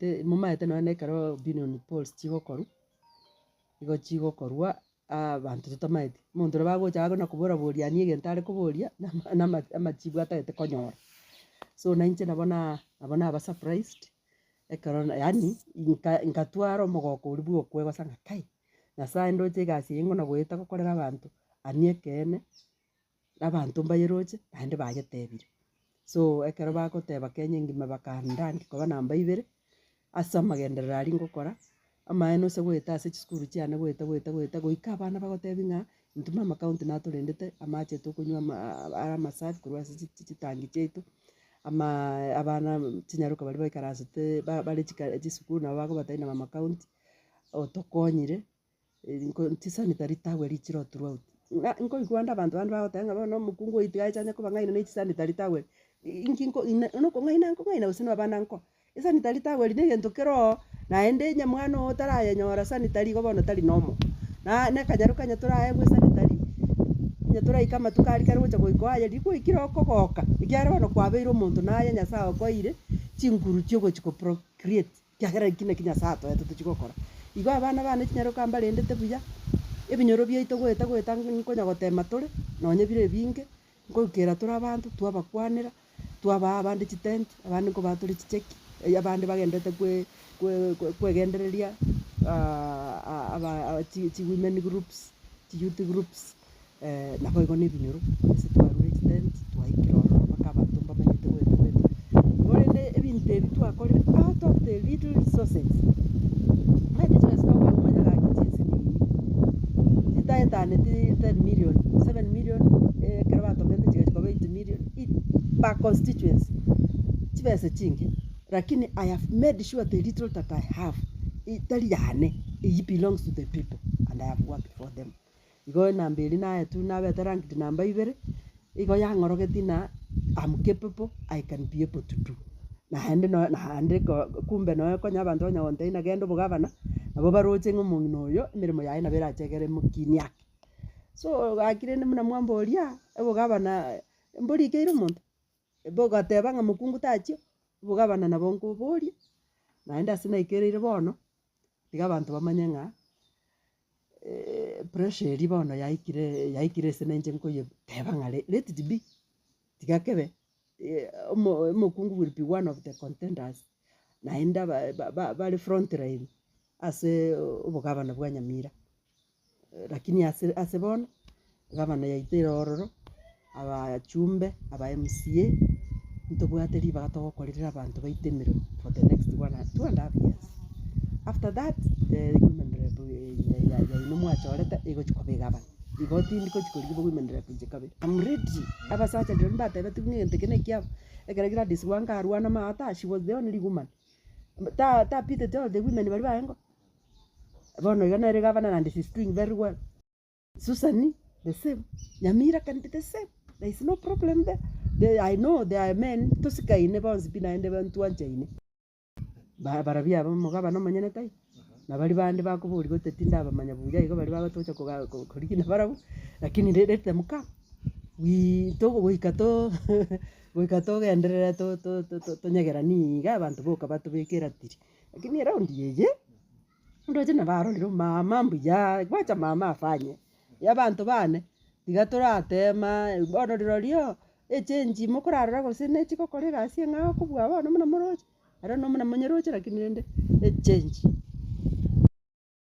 Omanyete momaete nonye na ekero opinion polls chigokorwa, igo chigokorwa abanto totamaeti. Omonto oria bagocha agwo na kobora boria yaani egento are koboria, nama nama amachibu atagete konyora. So na inche nabo na nabo naba surprised, ekero yaani nka nkatwara omogoko oria bwa okwegosa ng'a kai, Nyasaye ndoche egasi eye ng'o goeta gokorera abanto, ani ekeene, abanto mbayeroche naende bayetebire. So ekero bagoteba Kenya engima bakandangi koba namba ibere, ase amagenderero aria ngokora, amaene ase goeta ase chisukuru chiane goeta goeta goeta goika abana bagotebi ng'a intwe mama county natorendete amache tokonywa ama are amasafi korwa ase chi chitangi chiaito, amaa abana chinyaroka baria baikaransete ba bare chika chisukuru nabo bagobatebia ng'a mama county otokonyire. Chisanitary towel chire throughout. Ng'a nkoigwa ande abanto bande bagoteba ng'a bono omokungu oyo tiga ache anye koba ng'aina ne chisanitary towel, inki nko ina nokong'aina nkong'aina gose na abana nkoa? Esanitary towel na egento kere oo, naende onye mwana oo otarayonyora sanitary igo bono tari normal. Na na ekanyaro kanya toraegwe esanitary, onye toraika amatuko aria kare gocha goika oye riria gwaikire okogoka, ekiagera bono kwabeire omonto naye Nyasaye okoeire chinguru chia ogochi ko procreate. Ekiagera eki nakio Nyasae atoete tochie gokora. Igo abana bane chinyaroka mbarendete buya, ebinyoro biaito goeta goeta nkonya gotema tore, nonye bire ebinge, nkoikera tore abanto twabakwanera, twabaa abande chitenti, abande nkobaa tore chicheki, abande bagenderete kwe kwe kwegendereria aba chi chiwomen groups, chiyouth groups. Naboigo na ebinyoro, ase twarure chitenti twaikire ororo mpaka abanto mbamanyete goeta goeta. Igo rende ebinto ebi twakorire out of the little resources, omanyete chibesa tokoa komanya gaki chinse nini, chitaetaneti ten million, seven million, ekero batomete chigachi koba eight million, per constituency, chibesa chinke, lakini I have made sure the little that I have, tari yane, eywo belongs to the people and I have worked for them. Igo enamba eria naetwe nabete ranked namba ibere, igo yang'orogetie ng'a am capable, I can be able to do. Naende no naende ko kumbe nonya konya abanto banya gontebia ng'a genda obogavana, nabo baroche ng'a omong'ina oyo emeremo yaye nabo erache egere emokinie ake. So gaki rende buna mwamboria, obogavana mborikeire omonto, bogateba ng'a mokungu tachia, obogavana nabo nkoboria, naende ase naikereire bono, tiga abanto bamanye ng'a. Pressure eria bono yaikire yaikire ase na inche nkoyeteba ng'a let it be, tiga kebe omo omokungu will be one of the contenders, naende aba ba- ba bare front line ase obogabana bwa Nyamira. Lakini ase ase bono, gavana yaito ere ororo, abachumbe, aba MCA, ntobwate ribaga togokorerera abanto baito emeremo for the next one and two and half years. After that, women rep yaino mwachorete egochi koba egavana. Igo tindi gochi korigia women rep inche kabere. I'm ready, abasacha rirorio mbatebetigwe ng'a egento eke na ekiabo, ekero Gladys Wanga arwana maata, she was the only woman. Ta tapitete all the women baria barenge oo, bono iga nere gavana naende she is doing very well. Susan the same, Nyamira can be the same, there is no problem there. The, I know there are men tosikaine bonsi pi naende ntwanchaine. Ba- barabwo aba omogabana omonyene taiyo, na baria bande bakoboria gose tindabamanya buya igo baria bagotocha koga ko- korigia nabarabwo, lakini re let them come, we togoika to goika togenderere to- to- to- tonyegerani iga abanto boka batobeke eratiri. Lakini eraundi eye. Ndoche nabarorire mama mbuya, gwacha mama afanye, abanto bane, tiga toratema bono rirorio echange mokorarora gose nechi gokora egasi eng'ao kobua bono buna moroche, I don't know buna monyeroche lakini rende echange.